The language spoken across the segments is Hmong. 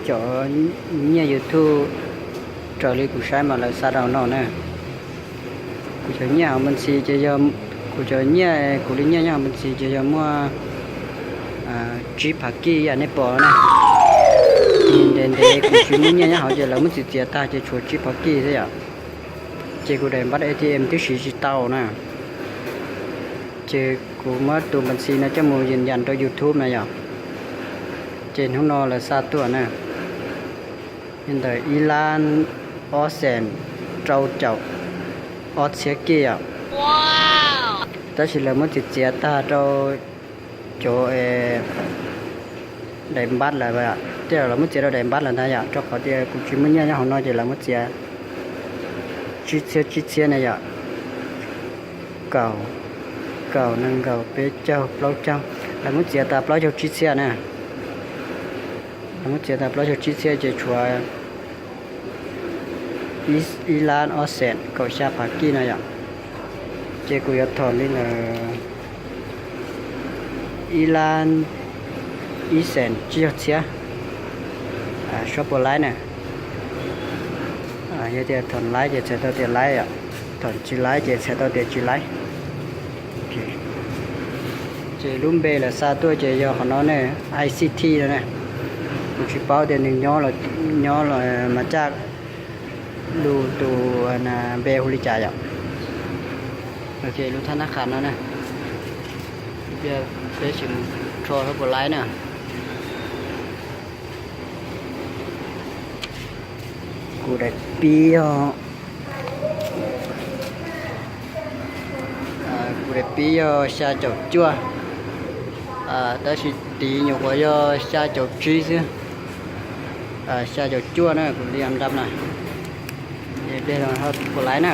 Cov nyiaj YouTube raws li kuv saib mas lawv xa rau no na. Kuv cov nyiaj hauv npab ntxis ces yog, kuv cov nyiaj, kuv li nyiaj nyob hauv npab ntxis ces yog muaj tsib phav kij yam nej pom na. Ntev ntev kuv tsis muaj nyiaj nyob hauv ces lawv muab txiav txiav tag ces tshuav tsib phav kij xwb yom. Ces kuv daim npab A T M twb siv tsis tau na. Ces kuv muab tus npab ntxis no coj mus yws yas rau YouTube na yom. Ces hnub no lawv xa tuaj na, li ntawm ib lab ob xees rau caum ob txhiab kij yom. Tab sis lawv muab txiav txiav tag rau cov daim npab lawm, tej zaum lawv muab txiav rau daim npab lawm ntag yom, rau qhov tias kuv tsis muaj nyiaj nyob hauv no ces lawv muab txiav tsib txhiab tsib txhiab na yom. Kaum, kaum nees nkaum peb caug plaub caug, lawv muab txiav tas plaub caug tsib txhiab na. Lawv muab txiav tas plaub caug tsib txhiab ces tshuav ib lab ob xees kaum xya phav kij no yom. Ces kuv yuav thom li ntawm ib lab ib xees tsib caug txhiab, suab puas laib na. Yog tias thom laib ces txhais tau tias laib, thom tsis laib ces txhais tau tias tsis laib. Ces lub npe lawv xa tuaj ces yog qhov no ne, I C T no ne. Kuv tsis paub tias nws nyob los, nyob los mas caj lus tus npe hu li cas yom. Ok, lub thab nab qhas no na, peb sim rho rau puas laib na. Kuv daim pib yog, kuv daim pib yog xya caum cuaj, tab sis tid nyuam qhuav yog xya caum tsib xwb. Xya caum cuaj na, kuv li am dab na. Ces dej no puas laib na.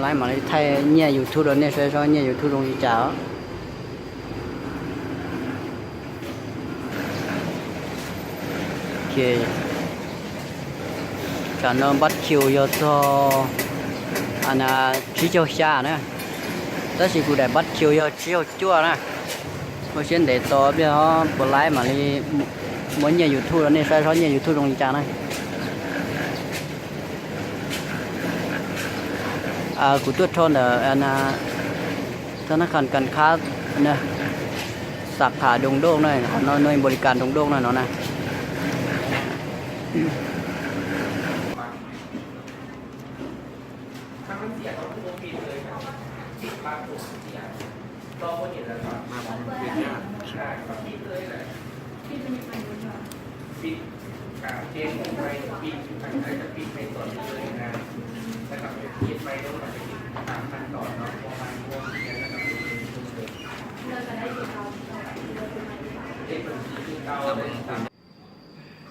Laib mam li thaij nyiaj YouTube rau nej saib, saib nyiaj YouTube zoo li cas os. Tam no npab kiu yog txog tsib caug xya na, tab sis kuv daim npab kiu yog tsib caug cuaj na. Ua siab ntev tos pliag ho puas laib mam li muab nyiaj YouTube rau nej saib, saib nyiaj YouTube zoo li cas na. Kuv tuaj rho ntawm thab nab qhas kas khab, xab khas Doo Doj na, qhov no no npaus li kas Doo Doj na no na.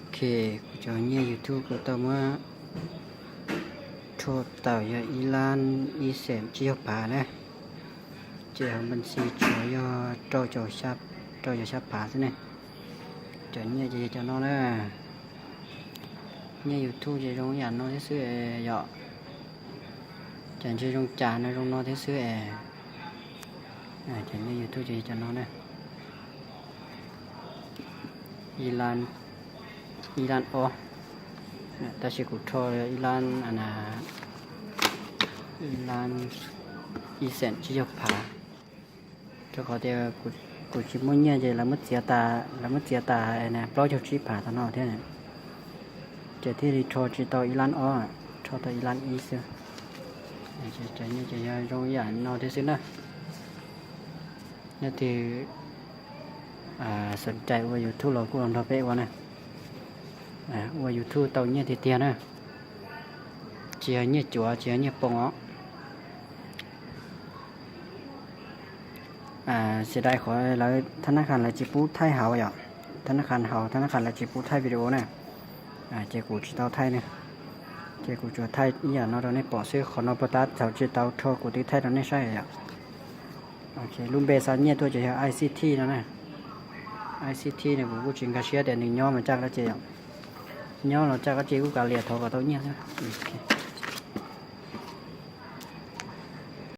Ok, kuv cov nyiaj YouTube kuv tau muab rho tawm yog ib lab ib xees tsib caug phav na. Ces hauv npab ntxis tshuav yog rau caum xya phav xwb ne. Cov nyiaj ces yog cov no na. Nyiaj YouTube ces zoo yam no thiab xwb yom. Ces ntshe zoo cas no zoo no thiab xwb es. Ces nyiaj YouTube ces yog cov no na. Ib lab, ib lab ob, tab sis kuv rho ib lab, ib lab ib xees tsib caug phav. Rau qhov tias kuv tsis muaj nyiaj ces lawv muab txiav tas, lawv muab txiav tas plaub caug tsib phav tau no thiab. Ces thiaj li rho tsis tau ib lab ob, rho tau ib lab ib xwb. Ces yog zoo yam no thiab xwb na. Leej twg xom cai ua YouTube los kuj los nrog peb ua na. Ua YouTube tau nyiaj tiag tiag na. Tsis yog nyiaj cuav, tsis yog nyiaj poo os. Xiv dais qhov lawv thab nab qhas lawv tsis pub thaij hauv yom. Thab nab qhas hauv thab nab qhas lawv tsis pub thaij video na. Ces kuv tsis tau thaij ne. Ces kuv tsuas thaij ib yam no rau nej pom xwb, qhov no puag ta thaum tsis tau rho kuv twb thaij rau nej saib yom. Lub npe xa nyiaj tuaj ces yog I C T no na. I C T no kuv kuj tsis nkag siab tias nws nyob mas caj dab tsi yom. Nyob los caj dab tsi kuj kav liam thov kom tau nyiaj xwb.